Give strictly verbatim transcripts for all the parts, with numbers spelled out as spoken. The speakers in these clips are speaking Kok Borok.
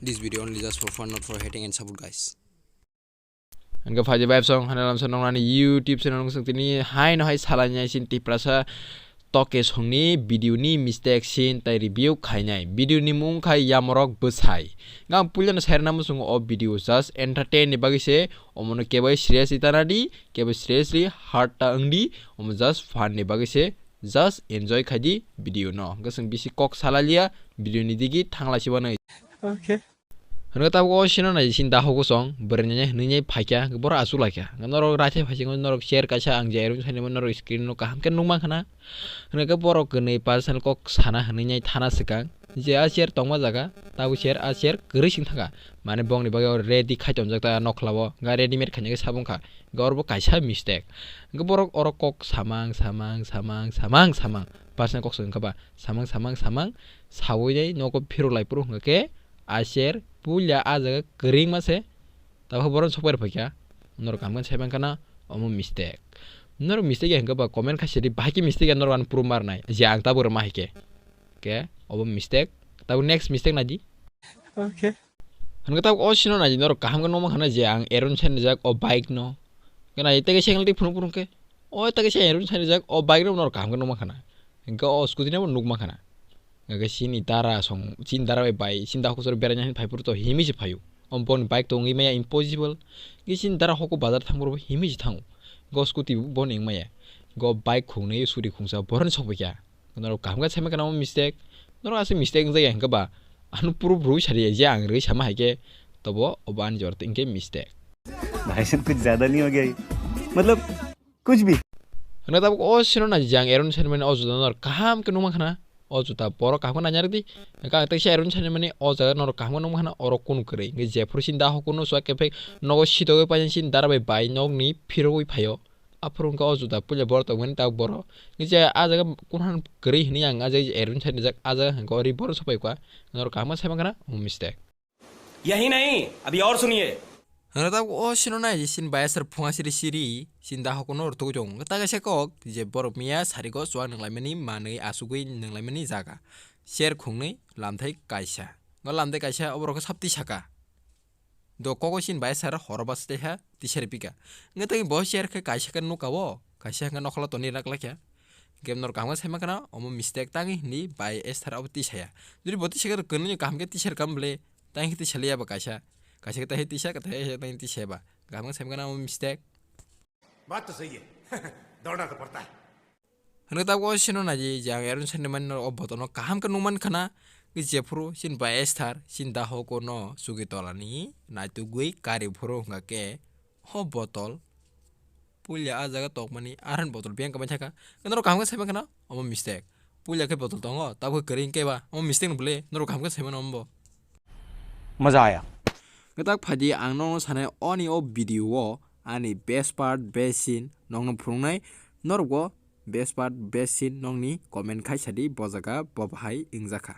This video only just for fun, not for hating and support, guys. Hingke phaidi vibe song hana lamsa nongnani YouTube channel nung sung tini hai no hai salai nai sin Tiprasa toke songni video ni mistake sin tai review khainai. Video ni mung khai yamorok bwsai. Ngang puila no sai rwna muchungo o video just entertain ni bagwi se, omono kebai serious itana di, kebai seriously hard ta wng di, omo just fun ni bagwi se, just enjoy khai di video no. Hingke chwng bisi kok salai liya, video ni digi thangla si banai. Okay. Hwnwi tabuk o sino nai sin da hogo song, bwrwi nai hwnwi nai phaikya, borok achuk laikya. Norok raithai phai singwi norok share kaisa ang je erwin sainwi norok screen no kaham khe nukma khana. Hwnwi khe borok kwnwi personal kok sana hwnwi nai thana swkang. Je a share tongma jaga, tabuk share a share kwrwi sing thangkha. Mane bongni bagwi o ready khai tonjak ta nokhlao, ga readymade khainai khe sabung kha. Ga oro bo kaisa mistake. Hwnkhe borok oro kok samang, samang, samang, samang, samang. Personal kok swng kha ba, samang, samang, samang. Sawi nai nogo phirok lai phuru hwnkha khe, Aser, puila a jaga kwrwngma se. Tabuk borok sokphairok phaikha. Norok kaham khe sai mankha na, omo mistake. Norok mistake ya hwnkhe ba comment khaisidi, bahai khe mistake ya norok ano proof marnai. Je ang tabuk rwma hai khe. Khe, obo mistake. Tabuk next mistake naidi. Okay. Hwnkhe tabuk o sino naidi norok kaham khe nukma khana je ang erwin sai rijak o bike no. Khe naidi tei khe cycle tei phunuk phunuk khe. O tei khe erwin sai rijak o bike no norok kaham khe nukma khana. Hwnkhe o scooty no bo nukma khana. Hwnkhe chini dara song, chini dara bai, bai, chini da kosor beraina hin phai phuru to himwi se phaio. Omo boni bike to wngwi maya impossible. Hwnkhe chini dara hoko bazar thang phuru bo himwi se thango. Hwnkhe o scooty bo wng maya. Hwnkhe o bike khungnwi suri khungsa boroni sokphaikha. Norok kaham khe sai mankha na omo mistake. Norok aswk mistake wngjakya hwnkhe ba ano proof rwui sadi je ang rwui sama hai khe tobo obo ani jora hwnkhe mistake. भाई साहब कुछ ज्यादा नहीं हो गया ये? मतलब कुछ भी। Hwnkhe tabuk o sino na jang erwin saimani o juda norok kaham khe nukma khana. O juda borok kaham khe nanya rwdi. Hwnkhe ang teisa erwin saimani o jaga norok kaham khe nukma khana oro kunu kwrwi. Hwnkhe jephuru sin da hokunu swk khe phai nogo sitogwi paina sin dara bai bai nokni phirogwi phaio. Aphuru hwnkhe o juda puila borok tongmani tabuk borok. Hwnkhe je a jaga kunhan kwrwi hinwi ang a jaga erwin sainijak a jaga hwnkhe ori borok sokphaikha. Norok kaham khe saimankha na omo mistake. यही नहीं, अभी और सुनिए। Hwnwi tabuk o sino nai sin bayasar phunga siri siri sin da hokono rwtugwi tongo. Hwnkhe ta kaisa kok je borok miya sarigo chuwak nwnglaimani manwi asugwi nwnglaimani jaga. Ser khungnwi lamthai kaisa. O lamthai kaisa oborok khe sap twi saka. Do kogo sin bayasar horo bas tei ha tisari pika. Hwnkhe tei bo share khe kaisa khe nukha o, kaisa hwnkhe nokholo toni rak lakha. Hwnkhe norok kaham khe sai mankha na omo mistake tangwi hinwi bai Esther abo tisaya. Jodi bo tisakhe rw kwnwi kaham khe tisar kam bwle, tang khe tisaliya ba kaisa. Kaisa khe tei tisa, khe tei tisa ba. Kaham khe sai mankha na omo mistake. बात तो सही है। दौड़ना तो पड़ता है। Hwnwi tabuk o sino naidi je ang erwin saimani o bottle no kaham khe nukman khana. Jephuru sin bai Esther sin da hoko no chugwi tolani naitugwi kari phuru hwnkha khe o bottle puila a jaga tokmani aran bottle biyang kwbang thaka. Norok kaham khe saimankha na omo mistake. Puila khe bottle tongo tabuk kwrwi hwnkhe ba omo mistake no bwle norok kaham khe saimano omo bo. मजा आया। Kwtak phaidi ang nono sanai oni o video o ani best part best scene nokno phunuknai norok bo best part best scene nokni comment khai sadi bo jaga bo bahai wngjakha.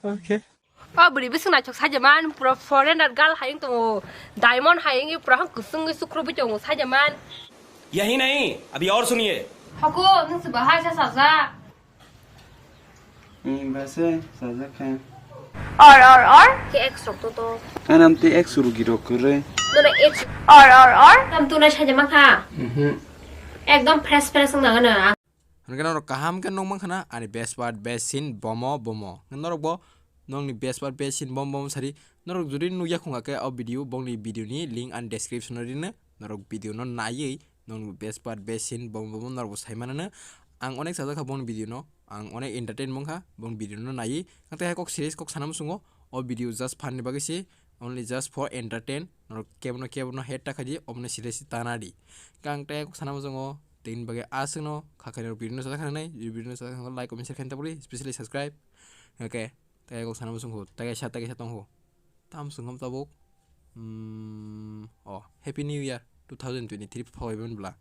Okay. O bwrwi bwswk naithok sajaman pura foreigner girl hai wng tongo diamond hai wngwi pura hwn kwchwngwi sukrubwi tongo sajaman. यही नहीं, अभी और सुनिए। Hoko nwng se bahai sa saja. Ni base sajak kha. Or, or, or? Ke ex rok to to. Anam te ex rugi rok kore. Nona ex. Or, or, or? Tam tu na saja ma kha. Mhm. Ekdom fresh fresh wng nang ano. Hwnkhe norok kaham khe nukman khana ani best part best scene bomo bomo. Norok bo nokni best part best scene bomo bomo sari. Norok jodi nukya khungkha khe o video bongni video ni link ani description o rino. Norok video no naiwi nokni best part best scene bomo bomo norok bo sai manano. Ang onek sajak kha bongni video no, ang onek entertain mong kha bongni video no naiwi. Ang tei hai kok serious kok sana muchungo, o video just fun ni bagwi se, only just for entertain. Norok kebono kebono hate ta khaidi, omono serious tana di. Ang tei kok sana muchungo, tini bagwi aswkno kha khainai video no sajak kha nai, video no sajak kha like comment share khaina ta bwrwi, especially subscribe. Okay, tei kok sana muchungo, tei kaisa tei kaisa tongkho. Tam sungam tabuk. Hmm, oh, Happy New Year two thousand twenty-three phawaiban bla.